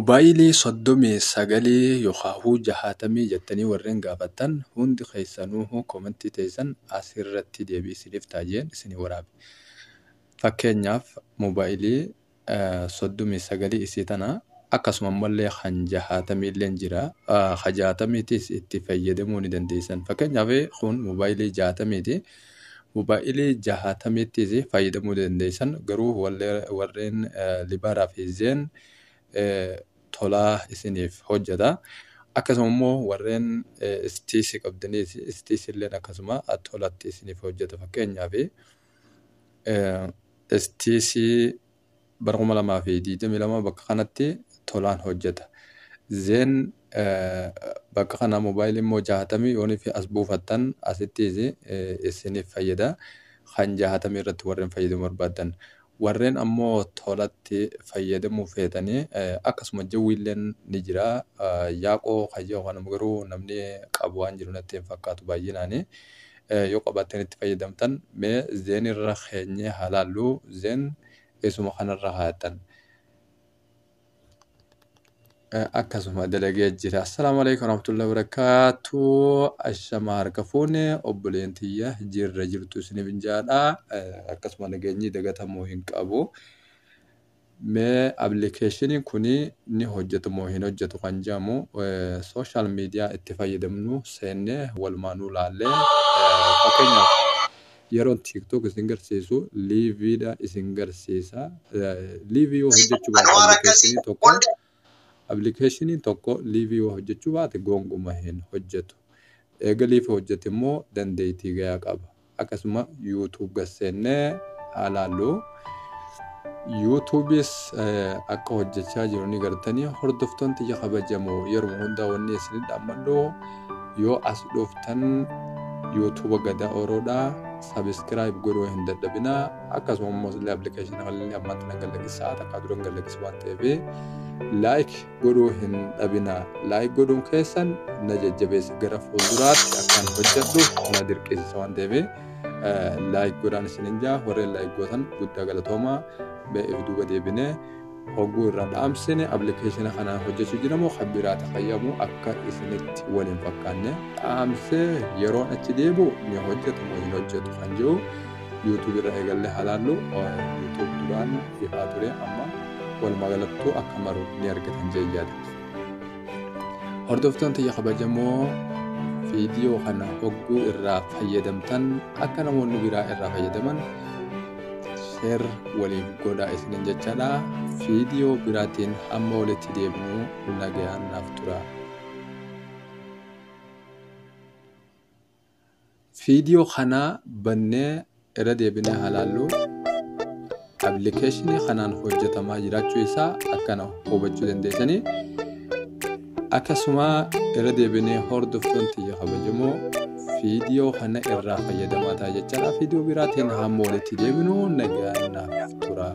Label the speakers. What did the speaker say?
Speaker 1: Mobaayilii 39 yookaahuu 60 jettanii warreen gaafattan hundi keessanuu komentii teessan asirratti deebii isiniif taa'een isinii waraabe. Fakkeenyaaf mobaayilii 39 isii tana akkasuma ammallee kan 60 illee jira. Kan 60tiis itti fayyadamuu ni dandeessan. Fakkeenyaaf kun mobaayilii 60ti. Mobaayilii 60ttis fayyadamuu dandeessan garuu warreen Libaaraa fi Zeen tolaa isiniif hojjeta. Akkasuma immoo warreen istiisii qabdaniis istiisii illee akkasuma tolatti isiniif hojjeta. Fakkeenyaaf istiisii bara 2022 bakka kanatti tolaan hojjeta. Zeen bakka kana mobaayilii immoo 60 yoonii fi as buufattan asittis isiniif fayyada. Kan 60 irratti warreen fayyadamuu barbaaddan. Warreen ammoo tolatti fayyadamuu feetanii akkasuma jawwiilleen ni jira. Yaaqoo kayyoo kana garuu namni qabu waan jiru natti hin fakkaatu baay'inaani. Yoo qabaattan itti fayyadamtan mee Zeen irra keenyee haa laallu. Zeen isuma kanarra kaa'attan. Akkasuma dalagee jira. Assalaamu alaikum warahmatullahi wabarakatuh. Ashama harka fuune obboleen tiyya jirra jirtu isiniif hin jaadha. Akkasuma nageenyi dagatamuu hin qabu. Mee appilikeeshiniin kun ni hojjetu moo hin hojjetu kan jedhamu sooshaal miidiyaa itti fayyadamnu seennee walumaanuu laallee fakkeenyaaf yeroon TikTok isin garsiisu liiviidha isin garsiisa. Liivii yoo hojjechuu baate appilikeeshinii tokko appilikeeshiniin tokko liivii yoo hojjechuu baate gonkumaa hin hojjetu. Eega liivii hojjete immoo dandeettii gahaa qaba. Akkasuma YouTube gaseennee haa laallu. YouTubeis akka hojjechaa jiru ni gartanii hordoftoonni tiyya kabajamoo yeroo hundaa wanni isin dhaammadhu yoo as dhuftan YouTube Gadaa Oroodhaa subscribe godhuu hin dadhabinaa. Akkasuma immoo illee appilikeeshinii kanallee ammaan tana gallakkisaa takkaa dura gallakkisu waan ta'eef like godhuu hin dhabinaa. Like godhuun keessan na jajjabeessa gara fuulduraatti akkaan hojjedhu na dirqisiisa waan ta'eef like godhaan isinin jaa warreen like gootan guddaa galatoomaa. If duuba deebinee hogguu irraa dhaamsine appilikeeshina kanaan hojjechuu jiramoo kan biraati fayyamu akka isinitti waliin fakkaanne dhaamsee yeroon achi deebi'u ni hojjetu moo hin hojjetu kan jiru YouTube irra eegallee haa laallu. YouTube duraan ifaa ture amma walumaa galattuu akka maru ni argatan jee yaada. Hordoftoonni tiyya kabajamoo viidiyoo kana hogguu irraa fayyadamtan akka namoonni biraa irraa fayyadaman share waliif godhaa isinin jechaadha. Viidiyoo biraatiin hamma walitti deebinu nagayaan naaf tura. Viidiyoo kana bannee irra deebinee haa laallu. Appilikeeshinii kanaan hojjetamaa jiraachuu isaa akkana hubachuu dandeessanii. Akkasuma irra deebinee hordoftoonni tiyya kabajamoo viidiyoo kana irraa fayyadamaa ta'a jechaadha. Viidiyoo biraatiin hamma walitti deebinu nagaan naaf tura.